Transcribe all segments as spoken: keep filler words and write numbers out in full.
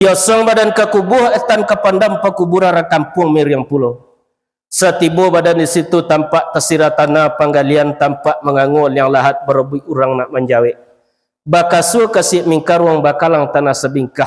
Iyo suang badan ka kubua, etan ka pandam pakuburan rang kampuang miriang pulo. Satibo badan di situ, tampak tasirah tanah panggalian, tampak mangango liang lahat barabuik urang nak manjawek. Bakasua kasiak mingkaruang, bakalang tanah sabingkah,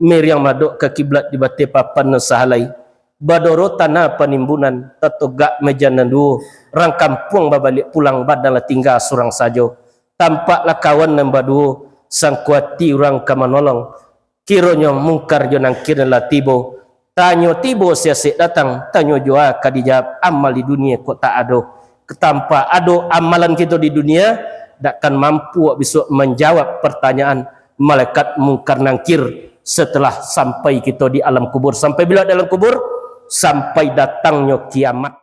miriang madok ka kiblat di bateh papan nan sahalai. Badoro tanah panimbunan, tatogak meja nan duo, rang kampuang babaliak pulang, badan lah tingga surang sajo. Tampak lah kawan nan baduo, sangko ati urang ka manolong. Kironyo Mungkar jo Nangkir lah tibo. Tanyo tibo siasek datang, tanyo jua ka dijawab, amal di dunia kok tak ado. Ketampa ado amalan kito di dunia, dak kan mampu awak bisuak manjawab pertanyaan malaikat Mungkar Nangkir setelah sampai kito di alam kubur. Sampai bilo di alam kubur? Sampai datangnyo kiamat.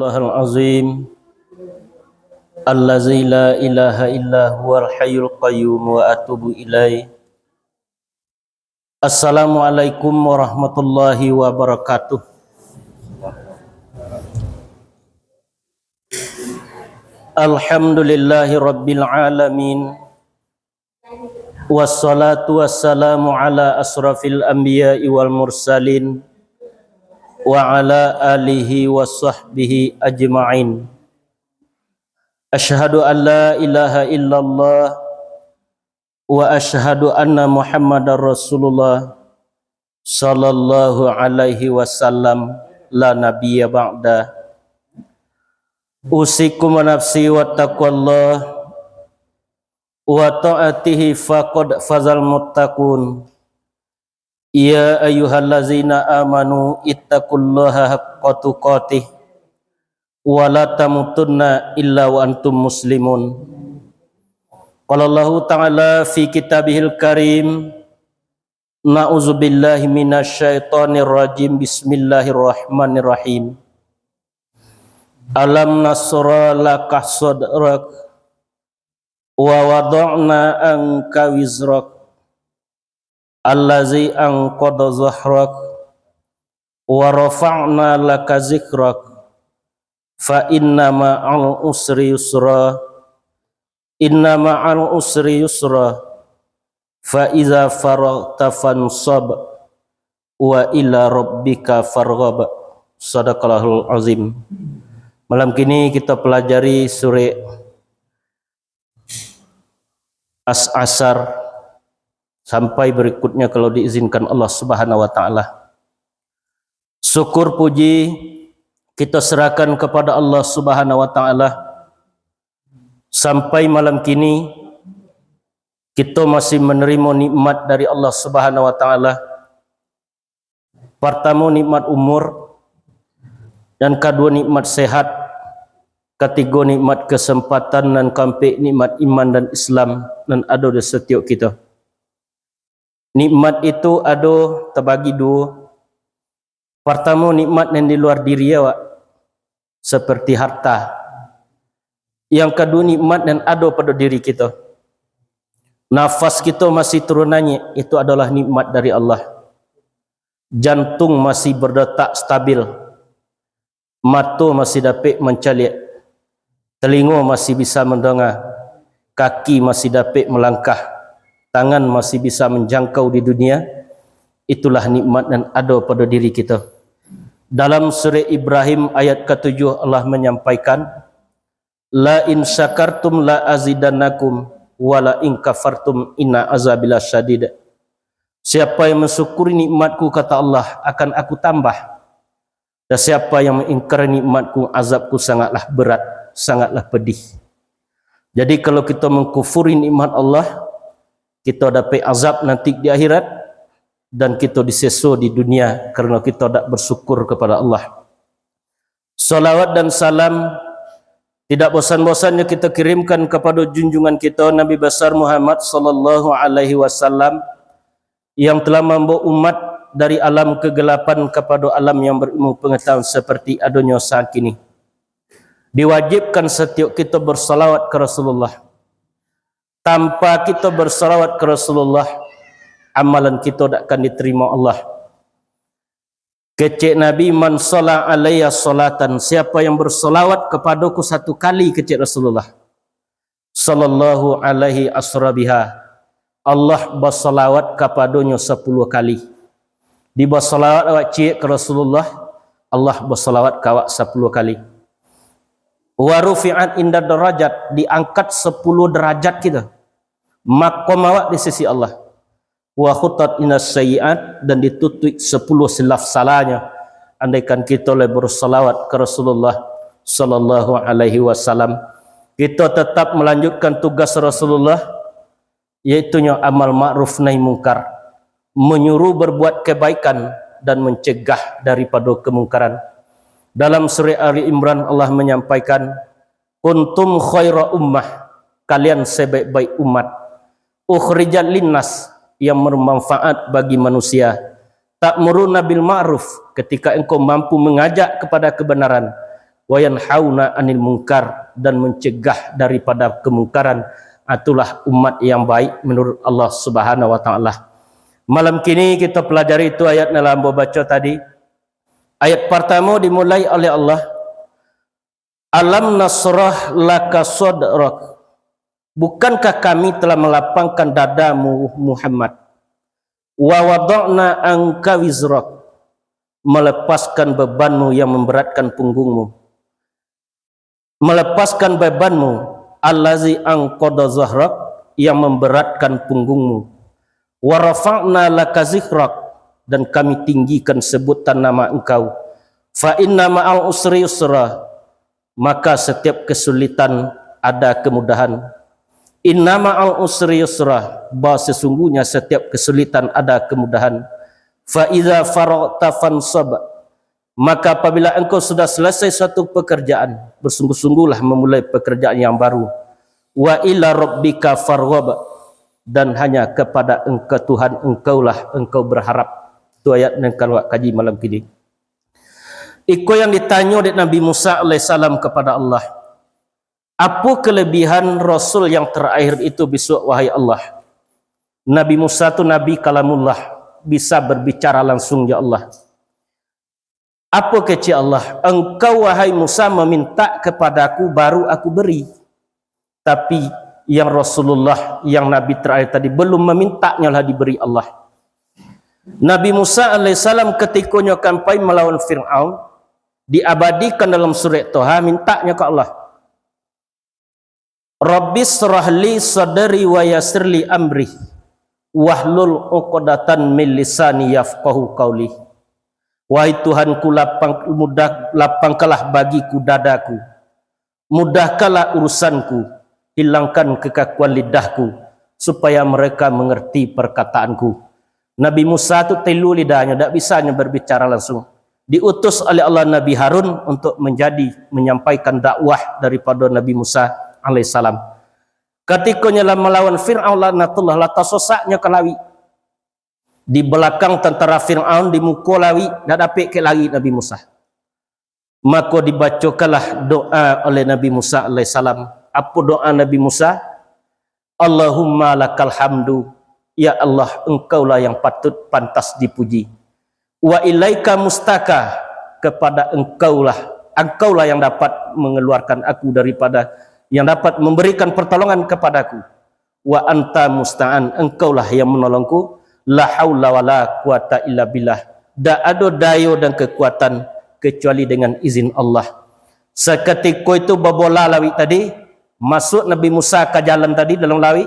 Astagfirullahalazim. Allazi la ilaha illa huwal hayyul qayyum wa atubu ilaih. Assalamualaikum warahmatullahi wabarakatuh. Alhamdulillahi rabbil alamin. Wassalatu wassalamu ala asrafil anbiya'i wal mursalin, wa ala alihi wa sahbihi ajma'in. Asyhadu an la ilaha illallah wa asyhadu anna Muhammadar Rasulullah, sallallahu alaihi wasallam, la nabiyya ba'da. Usikum wa nafsi wa taqwallah, wa ta'atihi faqad fazal muttaqun. Ya ayyuhallazina amanu ittaqullaha haqqa tuqatih, wa la tamutunna illa wa antum muslimun. Qala Allahu ta'ala fi kitabihil karim, na'udzubillahi minasyaitonir rajim, bismillahirrahmanirrahim. Alam nasyrah laka sadrak, wa wada'na anka wizrak, allazi anqadha zahrak, wa rafa'na laka zikrak, fa inna ma'al usri yusra, inna ma'al usri yusra, fa iza faraghta fansab, wa ila rabbika farghab. Sadaqallahul azim. Malam kini kita pelajari surah As-Asar, sampai berikutnya kalau diizinkan Allah Subhanahu wa Ta'ala. Syukur puji kita serahkan kepada Allah Subhanahu wa Ta'ala. Sampai malam kini, kita masih menerima nikmat dari Allah Subhanahu wa Ta'ala. Partamo, nikmat umur, nan kaduo, nikmat sehat, katigo, nikmat kesempatan, nan kaampek, nikmat iman dan Islam nan ado di satiok kito. Nikmat itu ado tabagi duo. Partamo, nikmat nan di luar diri awak, seperti harta. Yang kaduo, nikmat nan ado pado diri kito. Nafas kito masih turun naiak, itu adolah nikmat dari Allah. Jantung masih berdetak stabil. Mato masih dapek mancaliak. Talingo masih bisa mandanga. Kaki masih dapek malangkah. Tangan masih bisa manjangkau di dunia. Itulah nikmat nan ado pado diri kito. Dalam surah Ibrahim ayat katujuah, Allah manyampaikan, "La in syakartum la azidannakum, wa la in kafartum inna azabi lasyadid." Siapa yang mensyukuri nikmat-Ku, kata Allah, akan Aku tambah. Dan siapa yang mengingkari nikmat-Ku, azab-Ku sangatlah berat, sangatlah pedih. Jadi, kalau kita mengkufuri nikmat Allah, kita dapek azab nanti di akhirat, dan kita diseso di dunia karena kita dak bersyukur kepada Allah. Salawat dan salam tidak bosan-bosannya kita kirimkan kepada junjungan kita, Nabi Besar Muhammad sallallahu alaihi wasallam, yang telah mambawa umat dari alam kegelapan kepada alam yang berilmu pengetahuan seperti adonyo saat kini. Diwajibkan setiap kita bersalawat ke Rasulullah. Tanpa kita bersalawat ke Rasulullah, amalan kito dak akan diterima Allah. Kecek Nabi, "Man shalla alayya sholatan," siapa yang bersolawat kepadoku satu kali, kecek Rasulullah, "sallallahu alaihi asra biha," Allah basolawat kapadonyo sapuluah kali. Di basolawat awak ciek ka Rasulullah, Allah basolawat ka awak sapuluah kali. "Wa rufi'at inda darajat," diangkat sapuluah darajat kito, makom awak di sisi Allah. "Wa khutat inas sayyiat," dan ditutuik sapuluah silaf salanyo. Andaikan kito lai bersalawat ka Rasulullah sallallahu alaihi wasallam, kito tetap melanjutkan tugas Rasulullah, yaitunyo amal ma'ruf nahi mungkar, menyuruh berbuat kebaikan dan mencegah daripado kemungkaran. Dalam surah Ali Imran, Allah menyampaikan, "Kuntum khaira ummah," kalian sebaik-baik umat, "ukhrijat linnas," yang bermanfaat bagi manusia, "ta'muruna bil ma'ruf," ketika engkau mampu mengajak kepada kebenaran, "wa yanhauna 'anil munkar," dan mencegah daripada kemungkaran. Itulah umat yang baik menurut Allah Subhanahu wa Ta'ala. Malam kini kita pelajari itu ayat yang ambo baca tadi. Ayat pertama dimulai oleh Allah, "Alam nasyrah laka sadrak." Bukankah Kami telah melapangkan dadamu, Muhammad? "Wa wada'na anka wizrak." Melepaskan bebanmu yang memberatkan punggungmu. Melepaskan bebanmu, "allazi anqadha zahrak," yang memberatkan punggungmu. "Wa rafa'na laka zikrak," dan Kami tinggikan sebutan nama engkau. "Fa inna ma'al usri yusra," maka setiap kesulitan ada kemudahan. "Inna ma'al usri yusra," bah sesungguhnya setiap kesulitan ada kemudahan. "Fa idza faraghta fansab," maka apabila engkau sudah selesai suatu pekerjaan, bersungguh-sungguhlah memulai pekerjaan yang baru. "Wa ila rabbika farghab," dan hanya kepada engkau, Tuhan engkaulah engkau berharap. Itu ayat yang kaluak kaji malam kini. Iko yang ditanyo dek Nabi Musa alaihissalam kepada Allah, "Apo kelebihan Rasul yang terakhir itu bisuak, wahai Allah?" Nabi Musa tu Nabi Kalamullah, bisa berbicara langsung jo Allah. "Apo kecek Allah, engkau, wahai Musa, meminta kepada-Ku, baru Aku beri. Tapi yang Rasulullah, yang Nabi terakhir tadi, belum meminta, nyo lah diberi Allah." Nabi Musa alaihissalam katikonyo kan pai malawan Fir'aun, diabadikan dalam surek Toha, mintanyo ka Allah, "Rabbi syrah li sadri wa yassir li amri, wahlul uqdatan min lisani yafqahu qauli." Wahai Tuhanku, lapang, mudah, lapangkanlah bagiku dadaku, mudahkanlah urusanku, hilangkan kekakuan lidahku, supaya mereka mengerti perkataanku. Nabi Musa tu tilu lidahnyo, dak bisanyo berbicara langsung. Diutus oleh Allah Nabi Harun untuk menjadi, menyampaikan dakwah daripada Nabi Musa alaihissalam. Katikonyo lah malawan Fir'aun laknatullah, lah tasosaknyo ka lawik. Di balakang tantara Fir'aun, di muko lawik, dak dapek kek lari Nabi Musa. Mako dibacokanlah doa oleh Nabi Musa alaihissalam. Apo doa Nabi Musa? "Allahumma lakal hamdu," ya Allah, Engkaulah yang patut pantas dipuji. "Wa ilaika mustaka," kepada Engkaulah, Engkaulah yang dapat mengeluarkan aku daripada, yang dapat memberikan pertolongan kepadaku. "Wa anta musta'an," Engkaulah yang menolongku. "La haula wala quwata illa billah," dak ado dayo dan kekuatan kecuali dengan izin Allah. Sakatiko itu babola lawik tadi, masuk Nabi Musa ka jalan tadi dalam lawik,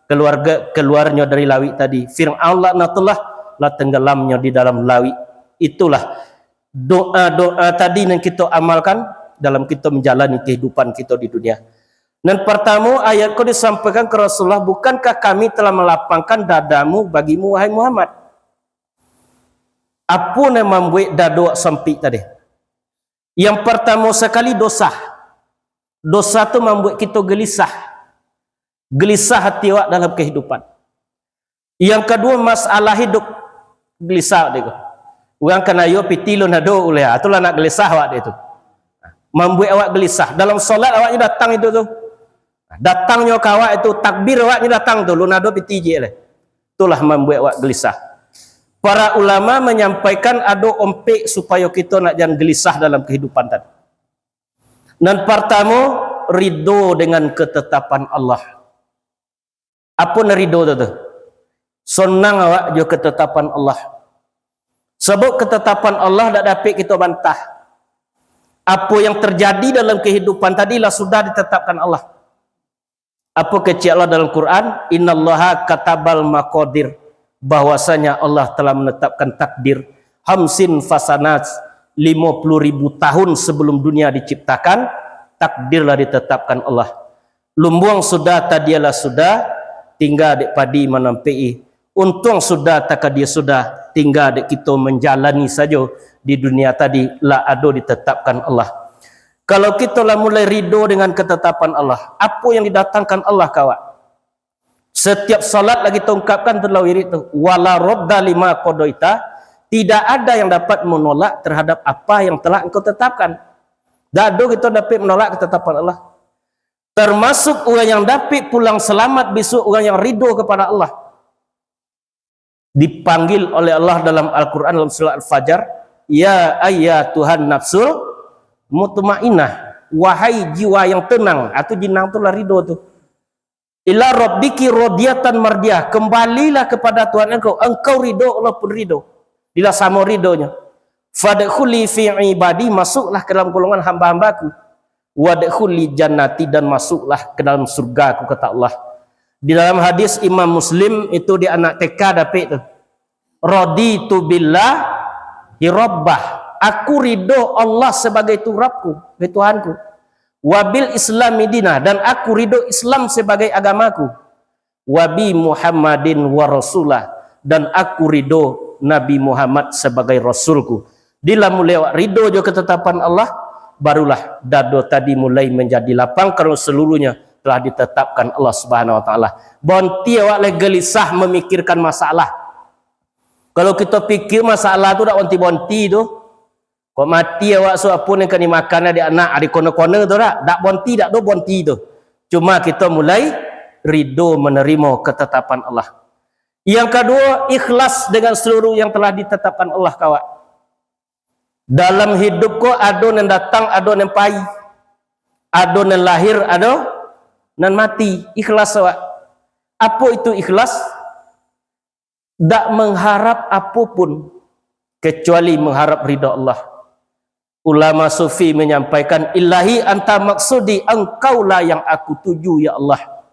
keluarga, keluarnyo dari lawik tadi. Fir'aun laknatullah lah tenggelamnyo di dalam lawik. Itulah doa-doa tadi yang kita amalkan dalam kita menjalani kehidupan kita di dunia. Nan pertama, ayat ko disampaikan ke Rasulullah, "Bukankah Kami telah melapangkan dadamu bagimu, wahai Muhammad?" Apo nan mambuek dado awak sampik tadi? Yang pertama sekali, dosa. Dosa tu mambuek kita gelisah. Gelisah hati awak dalam kehidupan. Yang kedua, masalah hidup. Gelisah dek ko. Urang kanayo piti lun ado uleh, ah, tu lah nak gelisah awak dek tu. Mambuek awak gelisah. Dalam solat awaknyo datang itu tu. Datangnyo ka awak itu, takbir awaknyo datang tu, lun ado piti je leh. Itulah mambuek awak gelisah. Para ulama manyampaikan ado ompek supayo kito nak jan gelisah dalam kehidupan tadi. Nan partamo, ridho dengan ketetapan Allah. Apo nan ridho tu, tu? Sonang awak jo ketetapan Allah. Sabab ketetapan Allah dak dapek kito bantah. Apo yang terjadi dalam kehidupan tadi lah sudah ditetapkan Allah. Apo kecek Allah dalam Quran? "Innallaha katabal maqadir," bahwasanya Allah telah menetapkan takdir. Hamsin fasanat, limo puluh ribu tahun sebelum dunia diciptakan, takdir lah ditetapkan Allah. Lumbuang sudah, tadia lah sudah, tingga dek padi manampek-i. Untuang sudah, takadia sudah, tingga dek kito manjalani sajo di dunia tadi, lah ado ditetapkan Allah. Kalau kito lah mulai ridho dengan ketetapan Allah, apo yang didatangkan Allah ka awak? Setiap salat lagi taungkapkan tu dalam wirid tu, "Wala radda lima qadaita," tidak ada yang dapat menolak terhadap apa yang telah Engkau tetapkan. Dak ado kito dapek menolak ketetapan Allah. Termasuk urang yang dapek pulang selamat besok, urang yang ridho kepada Allah. Dipanggil oleh Allah dalam Al-Quran, dalam surah Al-Fajr, "Ya ayyatuhan nafsul mutmainnah," wahai jiwa yang tenang, atau jinang tu lah ridho tu. "Ila rabbiki radiyatan mardiyah," kembalilah kepada Tuhan engkau, engkau ridho, Allah pun ridho. Dilah samo ridhonyo. "Fadkhuli fi ibadi," masuklah ke dalam golongan hamba-hambaku. "Wadkhuli jannati," dan masuklah ke dalam surgaku, kata Allah. Di dalam hadis Imam Muslim itu di anak T K dapek tu. "Raditu billahi rabbah," aku ridho Allah sebagai tu Rabbku, sebagai Tuhanku. "Wabil islami dina," dan aku ridho Islam sebagai agamaku. "Wabi Muhammadin wa rasulah," dan aku ridho Nabi Muhammad sebagai rasulku. Bila mulai awak ridho jo ketetapan Allah, barulah dado tadi mulai menjadi lapang, karena seluruhnya telah ditetapkan Allah Subhanahu Wa Taala. Bonti awak lai gelisah memikirkan masalah. Kalau kito pikir masalah tu dak bonti-bonti tu, kok mati awak suapun yang ka dimakan dek anak, ado kona-kona tu dak? Dak bonti, dak do bonti tu. Cuma kito mulai ridho menerima ketetapan Allah. Yang kaduo, ikhlas dengan seluruh yang telah ditetapkan Allah ka awak. Dalam hidup ko ado nan datang, ado nan pai. Ado nan lahir, ado nan mati. Ikhlas awak. Apo itu ikhlas? Dak mengharap apo pun, kecuali mengharap ridha Allah. Ulama sufi menyampaikan, "Ilahi anta maksudi, engkaulah yang aku tuju, ya Allah.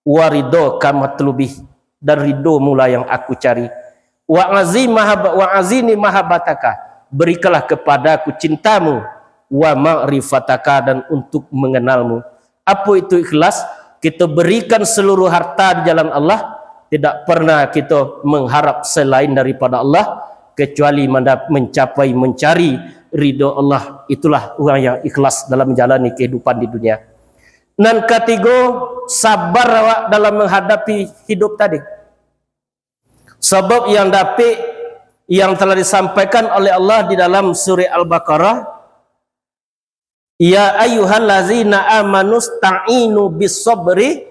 Wa ridhaka matlubi, dan ridho-Mu lah yang aku cari. Wa azi mahab-, wa azini mahabbataka, berikanlah kepadaku cintamu, wa ma'rifataka, dan untuk mengenalmu." Apo itu ikhlas? Kito berikan seluruh harta di jalan Allah, tidak pernah kito mengharap selain daripada Allah, kecuali mendap-, mencapai, mencari ridho Allah. Itulah urang yang ikhlas dalam menjalani kehidupan di dunia. Nan katigo, sabar awak dalam menghadapi hidup tadi. Sabab yang dapek, yang telah disampaikan oleh Allah di dalam surah Al-Baqarah, "Ya ayyuhallazina amanu sta'inu bis sabri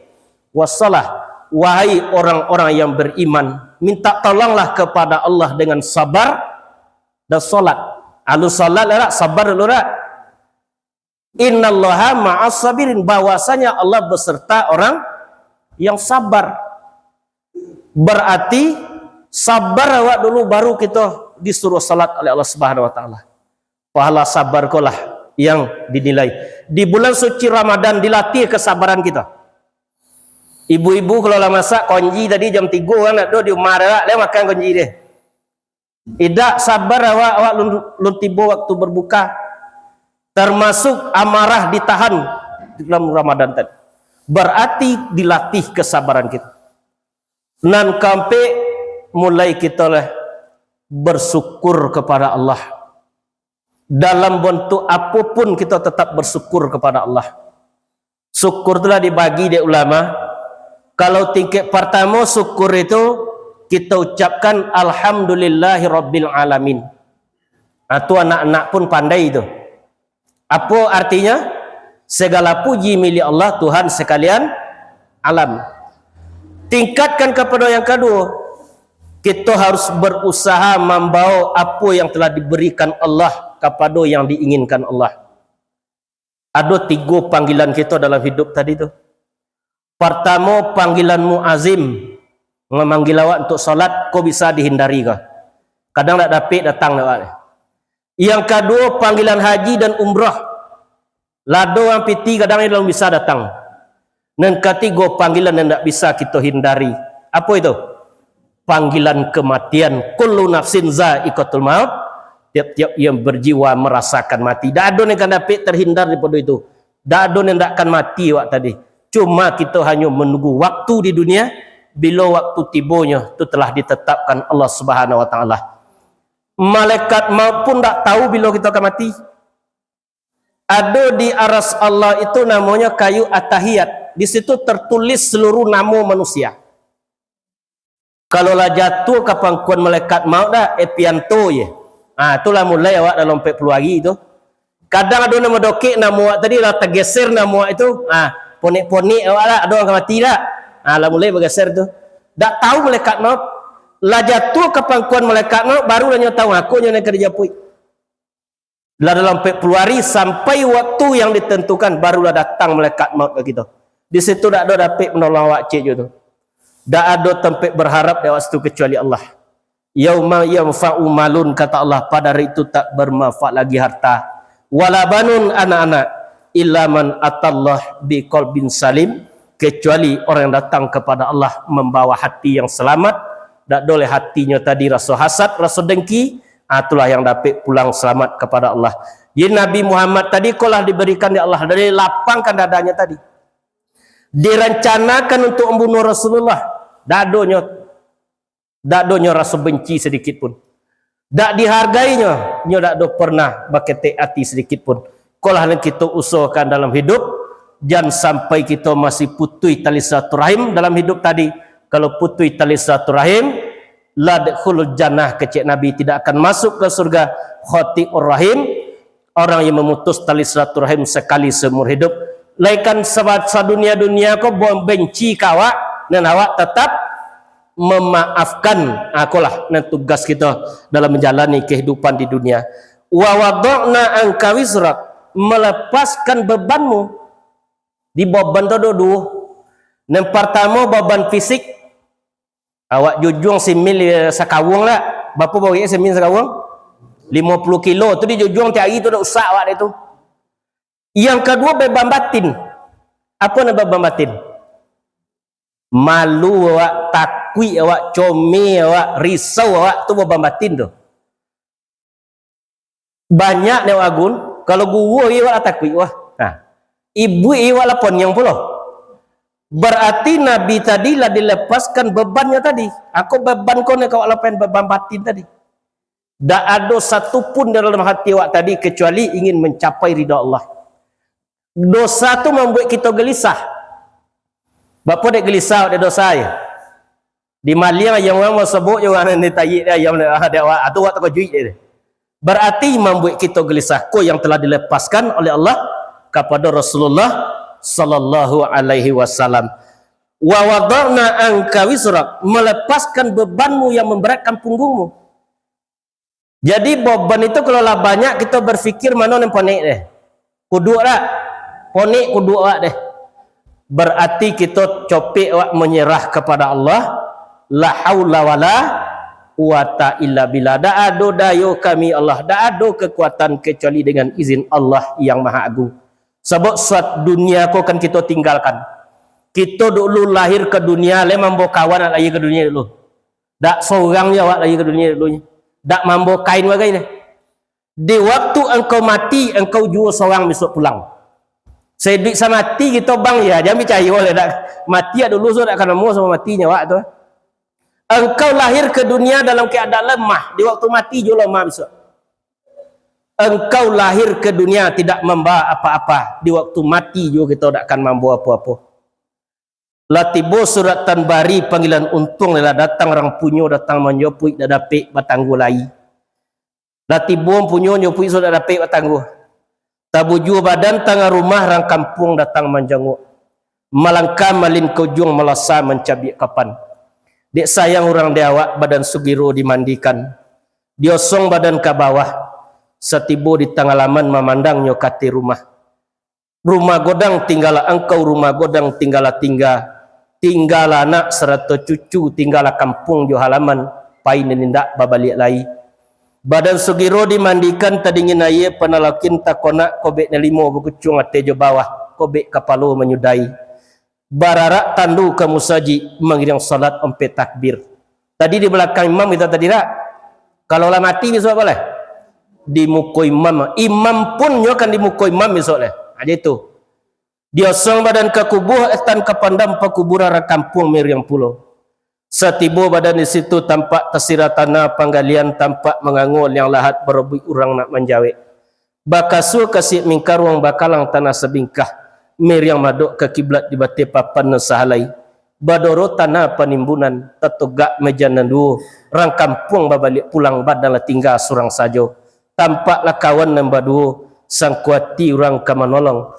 was salah." Wahai orang-orang yang beriman, minta tolonglah kepada Allah dengan sabar dan salat. Alun salat lah, sabar dulu lah. "Innallaha ma'as sabirin," bahwasanya Allah beserta orang yang sabar. Berarti sabar awak dulu, baru kito disuruh salat oleh Allah Subhanahu Wa Taala. Pahala sabar ko lah yang dinilai. Di bulan suci Ramadan dilatih kesabaran kito. Ibu-ibu kalau lah masak konji tadi jam tigo kan, nak do di umah awak, lah makan konji deh. Idak sabar awak, awak lun, lun tibo waktu berbuka. Termasuk amarah ditahan dalam Ramadan tadi. Berarti dilatih kesabaran kita. Nan kaampek, mulai kita lah bersyukur kepada Allah. Dalam bentuk apapun kita tetap bersyukur kepada Allah. Syukur tu lah dibagi dek ulama. Kalau tingkat pertama syukur itu kita ucapkan alhamdulillahirabbil alamin. Ah, tu anak-anak pun pandai tu. Apa artinya? Segala puji milik Allah, Tuhan sekalian alam. Tingkatkan kepada yang kedua, Kito harus berusaha mambawa apo yang telah diberikan Allah kapado yang diinginkan Allah. Ado tigo panggilan kito dalam hidup tadi tu. Partamo, panggilan muazim, mamanggia awak untuak salat, ko bisa dihindari ko. Kadang dak dapek datang dek awak. Yang kaduo, panggilan haji dan umrah. Lah ado urang piti, kadang indak bisa datang. Nan katigo, panggilan nan indak bisa kito hindari. Apo itu? Panggilan kematian. Kullu nafsin za'iqatul maut. Tiap-tiap yang berjiwa merasakan mati. Dak ado nan ka dapek terhindar daripado itu. Dak ado nan dak akan mati awak tadi. Cuma kito hanyo menunggu waktu di dunia. Bilo waktu tibonyo, tu telah ditetapkan Allah Subhanahu Wa Taala. Malaikat maut pun dak tahu bilo kito akan mati. Ado di aras Allah itu namonyo kayu atahiyat. Di situ tertulis seluruh namo manusia. Kalau lah jatuah ka pangkuan malaikat maut dah, Epianto je. Ah, tu lah mulai awak dalam ampek puluah hari tu. Kadang ado nan madokek namo awak tadi, lah tageser namo awak itu. Ah, ponek-ponek awak lah, ado urang ka mati dah. Ah, lah mulai bageser tu. Dak tahu malaikat maut. Lah jatuah ka pangkuan malaikat maut, baru lah nyo tahu, ah, ko nyo nan ka dijapuik. Lah dalam ampek puluah hari, sampai waktu yang ditentukan, barulah datang malaikat maut ka kito. Di situ dak ado dapek manolong awak ciek juo tu. Dak ado tampek berharap di awak situ kecuali Allah. "Yauma yanfa'u malun," kata Allah, "pada hari itu tak bermanfaat lagi harta. Wala banun, anak-anak, illa man atallah biqalbin salim," kecuali orang yang datang kepada Allah membawa hati yang selamat, dak doleh hatinyo tadi raso hasad, raso dengki, ah, itulah yang dapek pulang selamat kepada Allah. Jadi Nabi Muhammad tadi ko lah diberikan dek Allah, dari lapangkan dadanya tadi. Direncanakan untuk membunuh Rasulullah, dak adonyo, dak adonyo raso benci sedikit pun. Dak dihargainyo, nyo dak ado pernah baketek ati sedikit pun. Ko lah nan kito usahakan dalam hidup, jan sampai kito masih putuih tali silaturahim dalam hidup tadi. Kalau putuih tali silaturahim, la yadkhulul jannah, kecek Nabi, tidak akan masuk ke surga, qati'ur rahim, orang yang memutus tali silaturahim sekali seumur hidup. Laikan sabat sadunia-dunia ko bom benci ka awak, nan awak tetap memaafkan. Ah, ko lah nan tugas kito dalam menjalani kehidupan di dunia. Wa wada'na anka wizrak, melepaskan bebanmu. Di beban tu ado duo. Nan partamo beban fisik. Awak jujuang simil, eh, sakawuang lah. Bapo bawek simil sakawuang? Limo puluah kilo. Tu dijujuang tiap hari tu dak usak awak dek tu. Yang kaduo, beban batin. Apo nan beban batin? Malu awak, takuik awak, comeh awak, risau awak, tu beban batin tu. Banyak ni awak agun, kalau guruah awak lah takuik wah. Nah, ibuik awak lah poniang pulo. Berarti Nabi tadi lah dilepaskan bebannya tadi. Ako beban ko ni ka awak lepahan, beban batin tadi. Dak ado satu pun dalam hati awak tadi kecuali ingin mencapai ridha Allah. Dosa tu mambuek kito gelisah. Bapo dek gelisah awak dek dosa, yo? Di maliang ayam urang basobok jo urang nan ditayik dek ayam dek, ah, dek awak, ah, tu awak takajuik dek tu. Berarti mambuek kito gelisah ko yang telah dilepaskan oleh Allah kapado Rasulullah sallallahu alaihi wasallam. Wa wada'na anka wizrak, melepaskan bebanmu yang memberatkan punggungmu. Jadi, beban itu kalau lah banyak, kito berpikir mano nan ponek deh. Kuduak dak? Ponek kuduak awak deh. Berarti kito copek awak menyerah kepada Allah. La haula wala quwata illa billah. Dak ado dayo kami, Allah. Dak ado kekuatan kecuali dengan izin Allah yang Maha Agung. Sabab suatu dunia ko kan kito tinggalkan. Kito dulu lahir ke dunia, lai mambo kawan nak lahir ke dunia dulu. Dak sorang je awak lahir ke dunia dulu nyo. Dak mambo kain bagai deh. Di waktu engkau mati, engkau juo sorang bisuak pulang. Saiduik samati kito bang, ya, jan picayo lah dak. Mati dak dulu, so dak ka namo samo mati nyo awak tu. Engkau lahir ke dunia dalam keadaan lemah, di waktu mati juo lemah bisuak. Engkau lahir ke dunia tidak mambawa apa-apa, di waktu mati juo kito dak akan mambawa apo-apo. Lah tibo surat tanbari panggilan untuang, lah datang urang punyo, datang manjapuik, dak dapek batangguah lai. Lah tibo punyo nyo punyo, dak dapek batangguah. Tabujua badan tangah rumah, urang kampuang datang manjanguk. Malangkah malin ka ujuang, malasa mancabiak kapan. Dek sayang urang di awak, badan sugiro dimandikan. Diosong badan ka bawah, satibo di tangah laman mamandangnyo ka ateh rumah. Rumah godang tinggalah angkau, rumah godang tinggalah tingga, tinggalah anak sarato cucu, tinggalah kampuang jo halaman, pai nan indak babaliak lai. Badan sugiro dimandikan, tadingin aia, panalakin takonak, kobek nan limo bakucuang ateh jo bawah, kobek kapalo manyudai. Bararak tandu ka musajik, mangiriang salat ompek takbir. Tadi di balakang imam kita tadi, dak? Kalau lah mati, bisuak apo lai? Di muko imam. Imam pun nyo kan di muko imam bisuak lai. Aja itu. Diosong badan ka kubua, eh, tan ka pandam pakuburan, urang kampuang miriang pulo. Satibo badan di situ, tampak tasirah tanah panggalian, tampak mangango liang lahat, barobuik urang nak manjawek. Bakasua kasiak mingkaruang, bakalang tanah sabingkah, miriang madok ka kiblat di bateh papan nan sahalai. Badoro tanah panimbunan, tatogak meja nan duo, urang kampuang babaliak pulang, badan lah tingga surang sajo. Tampaklah kawan nan baduo, sangko ati urang ka manolong.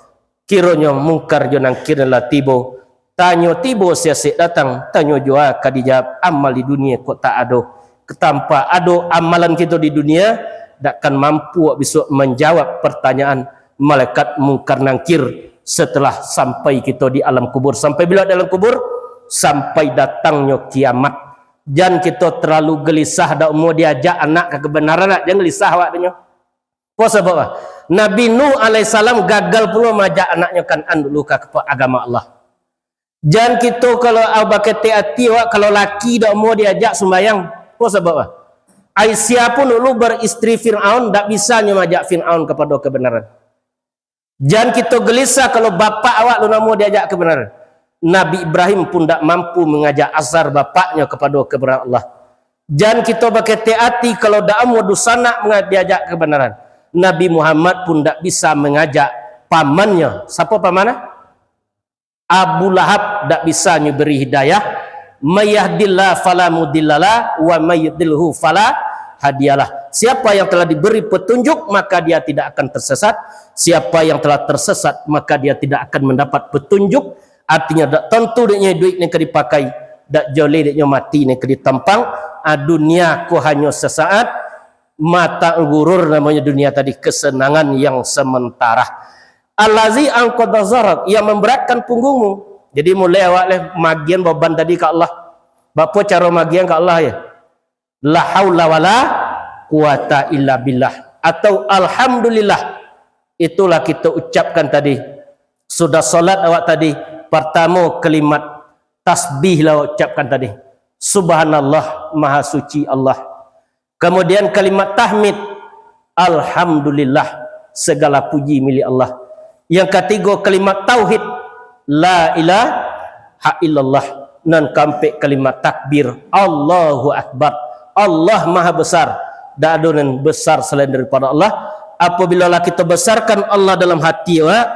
Kironyo Mungkar jo Nangkir nan lah tibo, tanyo tibo siasek datang, tanyo jua ka dijawab, amal di dunia kok tak ado. Ketampa ado amalan kito di dunia, dak kan mampu awak bisuak manjawab partanyaan malaikat Mungkar Nangkir setelah sampai kito di alam kubur. Sampai bilo di alam kubur? Sampai datangnyo kiamat. Jan kito terlalu gelisah, dak amuah diajak anak ka kebenaran, dak, jan gelisah awak tu nyo. Apo sabab ah? Nabi Nuh alaihissalam gagal pulo maajak anaknyo Kan'an dulu ka, ka agama Allah. Jan kito kalau, ah, baketek ati awak, kalau laki dak amuah diajak sumbayang. Apo sabab ah? Aisyah pun dulu beristri Fir'aun, dak bisa nyo maajak Fir'aun kapado kebenaran. Jan kito gelisah kalau bapak awak alun amuah diajak kebenaran. Nabi Ibrahim pun dak mampu mengajak Azar bapaknyo kapado kebenaran Allah. Jan kito baketek ati kalau dak amuah dunsanak menga-, diajak kebenaran. Nabi Muhammad pun dak bisa mengajak pamannya. Siapa pamannya? Abu Lahab dak bisa nyo beri hidayah. May yahdillah fala mudhillalah, wa may yudlilhu fala hadiyalah. Siapa yang telah diberi petunjuk, maka dia tidak akan tersesat. Siapa yang telah tersesat, maka dia tidak akan mendapat petunjuk. Artinya, dak tantu dek nyo iduik nan ka dipakai, dak jaleh dek nyo mati nan ka ditampang. Ah, dunia ko hanyo sesaat, mata ghurur namonyo dunia tadi, kesenangan yang sementara. Allazi anqadha zahrak, yang memberatkan punggungmu. Jadi, mulai awak leh magian beban tadi ka Allah. Baa caro magian ka Allah, yo? La haula wala quwata illa billah. Atau alhamdulillah. Itulah kito ucapkan tadi. Sudah salat awak tadi, partamo kalimat tasbih lah awak ucapkan tadi. Subhanallah, Maha Suci Allah. Kamudian kalimat tahmid, alhamdulillah, sagalo puji milik Allah. Yang katigo kalimat tauhid, la ilaha illallah. Nan kaampek kalimat takbir, Allahu Akbar. Allah Maha Besar, dak ado nan besar selain daripada Allah. Apabila lah kito besarkan Allah dalam hati awak,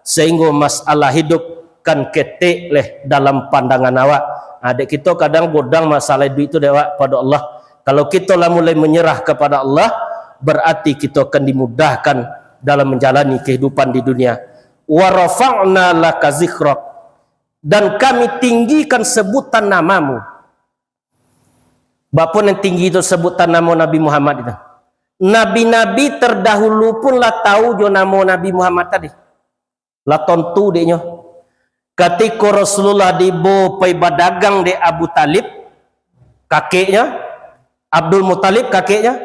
sahinggo masalah hidup kan ketek leh dalam pandangan awak. Ha, dek kito kadang godang masalah duit tu dek awak pado Allah. Kalau kito lah mulai menyerah kepada Allah, berarti kito akan dimudahkan dalam menjalani kehidupan di dunia. Wa rafa'na laka zikrak, dan Kami tinggikan sebutan namamu. Baa nan tinggi tu sebutan namo Nabi Muhammad itu? Nabi-nabi terdahulu pun lah tahu jo namo Nabi Muhammad tadi. Lah tontu dek nyo. Katiko Rasulullah dibawa pai badagang dek Abu Talib, kakeknya, Abdul Muttalib kakeknya,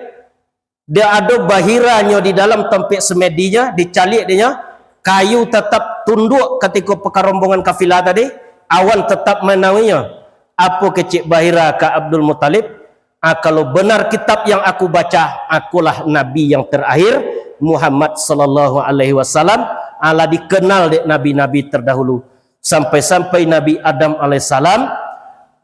dia ado bahiranyo di dalam tampek semedinyo, dicaliak dek nyo, kayu tatap tunduak katiko pakarombongan kafilah tadi, awan tatap manauinyo. Apo kecek bahira ka Abdul Muttalib? Ah, kalau benar kitab yang aku baca, akulah Nabi yang terakhir, Muhammad sallallahu alaihi wasallam, ah, lah dikenal dek nabi-nabi terdahulu. Sampai-sampai Nabi Adam alaihissalam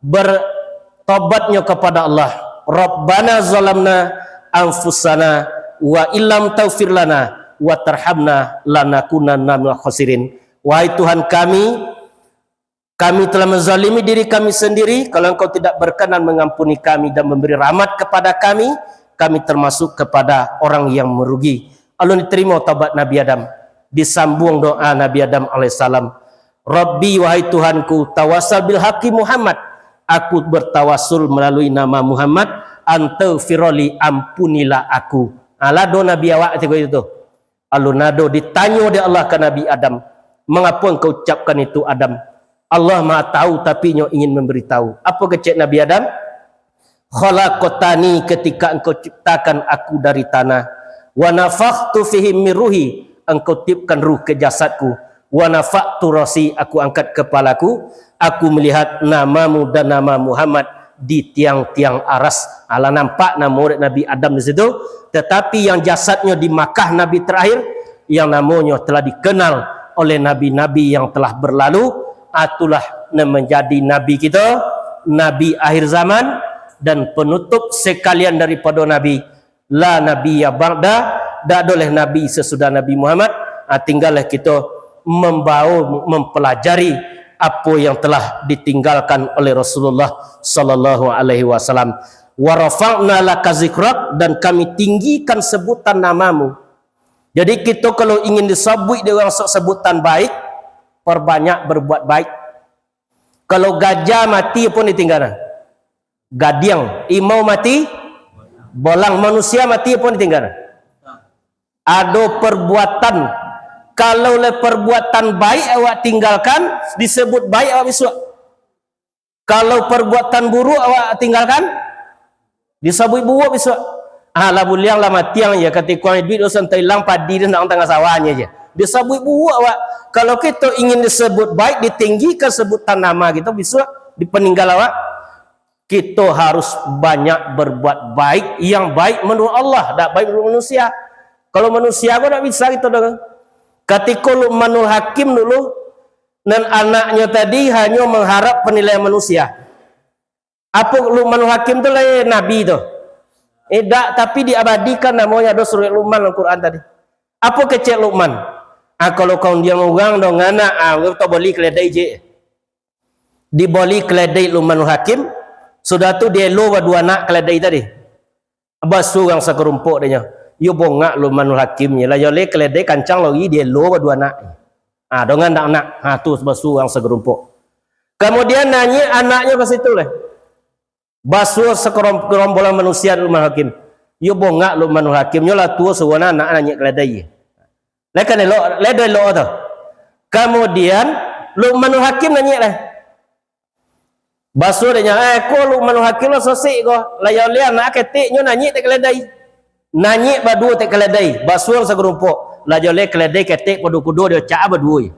bertobatnyo kepada Allah, "Rabbana zalamna anfusana wa illam taghfir lana wa tarhamna lanakunanna minal khasirin." Wahai Tuhan kami, kami telah menzalimi diri kami sendiri. Kalau Engkau tidak berkenan mengampuni kami dan memberi rahmat kepada kami, kami termasuk kepada orang yang merugi. Alun diterima taubat Nabi Adam. Disambung doa Nabi Adam alaihissalam. Rabbi, wahai Tuhanku, tawasal bil haqqi Muhammad. Aku bertawasul melalui nama Muhammad, antaghfirli, ampunilah aku. Ha, lah doa Nabi awak katiko itu tu. Alun ado ditanyo dek Allah ka Nabi Adam, "Mangapo engkau ucapkan itu, Adam?" Allah Maha Tahu, tapi Nyo ingin mambaritahu. Apo kecek Nabi Adam? "Khalaqtani, ketika Engkau ciptakan aku dari tanah, wa nafakhtu fihi min ruhi, Engkau tiupkan ruh ke jasadku, wa rafa'tu ra'si, aku angkat kepalaku, aku melihat namamu dan nama Muhammad di tiang-tiang aras." Alah nampak namo dek Nabi Adam di situ, tetapi yang jasadnyo di Makkah Nabi terakhir, yang namonyo telah dikenal oleh nabi-nabi yang telah berlalu, itulah yang menjadi nabi kita, nabi akhir zaman, dan penutup sekalian daripada nabi, la nabiyya ba'da, dak ado lai nabi sesudah Nabi Muhammad. Ha, tinggallah kita membawa, mempelajari apa yang telah ditinggalkan oleh Rasulullah sallallahu alaihi wasallam. "Wa rafa'na laka zikrak," dan Kami tinggikan sebutan namamu. Jadi, kita kalau ingin disabuik dek urang sebutan baik, perbanyak berbuat baik. Kalau gajah mati, apo nan ditinggalan? Gadiang. Imau mati, bolang. Manusia mati, apo nan ditinggalan? Ado perbuatan. Kalau lah perbuatan baik awak tinggalkan, disebut baik awak bisuak. Kalau perbuatan buruk awak tinggalkan, disabuik buruak bisuak. Ah, lah buliang, lah matiang je, katiko iduik doso tailang, padi tu ndak tangah sawah je. Disabuik buruak awak. Kalau kita ingin disebut baik, ditinggikan sebutan nama kita bisuak di peninggal awak, kita harus banyak berbuat baik, yang baik menurut Allah, dak baik menurut manusia. Kalau manusia ko dak bisa kita dengar. Katiko Luqmanul Hakim dulu, nan anaknyo tadi hanyo mengharap penilaian manusia. Apo Luqmanul Hakim tu lah nabi tu? Eh, dak, tapi diabadikan namonyo, ado surek Luqman dalam Quran tadi. Apo kecek Luqman? Ah, kalau kau undiang urang dong anak, ah, kau boli keledai je. Diboli keledai Luqmanul Hakim, sudah tu dielo baduo anak keledai tadi. Basuo urang sakarumpok dek nyo. Yo bongak Luqmanul Hakim nyo, lah yo le keledai kancang lori, dielo baduo anak. Ah, dengan anak-anak, ha, tu basuo urang sakarumpok. Kamudian nanyek anaknyo ka situ lai. Basuo sakarombolan manusia Luqmanul Hakim. Yo bongak Luqmanul Hakim nyo, lah tuo suruah anak nanyek keledai. Lai kan elok, lai do elok tu. Kamudian, Luqmanul Hakim nanyek lai. Basuo dek nyo, "Eh, ko Luqmanul Hakim lah sosek ko. Lah yo le anak ketek nyo nanyek dek keledai. Nanyek baduo dek keledai, basuo sakarumpok. Lah yo le keledai ketek pado kudo, diocak baduo je."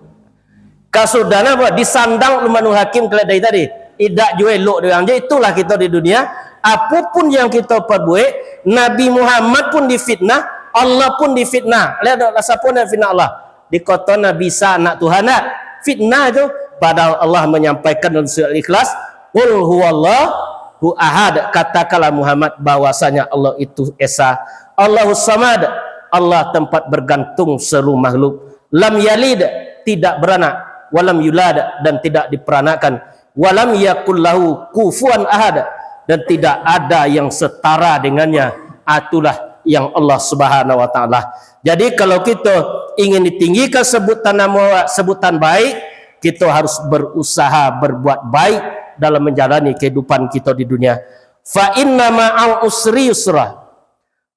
Kasudahan apo? Disandang Luqmanul Hakim keledai tadi. Indak juo elok dek urang. Jadi itulah kito di dunia. Apo pun yang kito pabuek, Nabi Muhammad pun difitnah, Allah pun difitnah. Liek dek, lah sapo nan fitnah Allah? Dikatokan Nabi Isa anak Tuhan, dak? Fitnah tu. Padahal Allah menyampaikan dalam surah Al-Ikhlas, "Qul huwallahu ahad." Katakanlah Muhammad bahwasanya Allah itu Esa. Allahus Samad, Allah tempat bergantung seluruh makhluk. Lam yalid, tidak beranak. Walam yulad, dan tidak diperanakkan. Walam yakul lahu kufuwan ahad, dan tidak ada yang setara dengannya. Itulah yang Allah Subhanahu wa Taala. Jadi, kalau kita ingin ditinggikan sebutan nama, sebutan baik, kita harus berusaha berbuat baik dalam menjalani kehidupan kita di dunia. Fa inna ma'al usri yusra.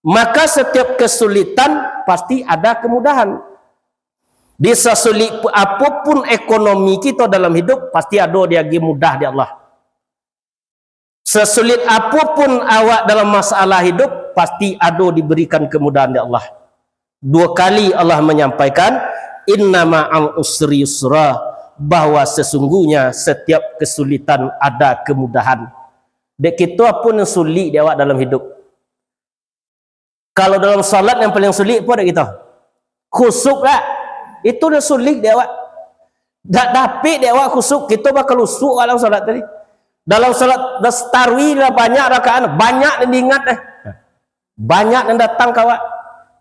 Maka setiap kesulitan pasti ada kemudahan. Di sasulik pu-, apo pun ekonomi kito dalam hidup, pasti ado diagiah mudah dek Allah. Sasulik apo pun awak dalam masalah hidup, pasti ado diberikan kemudahan dek Allah. Duo kali Allah menyampaikan, "Inna ma'al usri yusra," bahwa sesungguhnya setiap kesulitan ada kemudahan. Dek kito, apo nan sulik dek awak dalam hidup? Kalau dalam salat yang paling sulik apo dek kito? Khusyuk dak? Itu nan sulik dek awak. Dak dapek dek awak khusyuk, kito bakalusuak dalam salat tadi. Dalam salat tarawih lah banyak rakaat, banyak nan diingat deh. Banyak nan datang ka awak.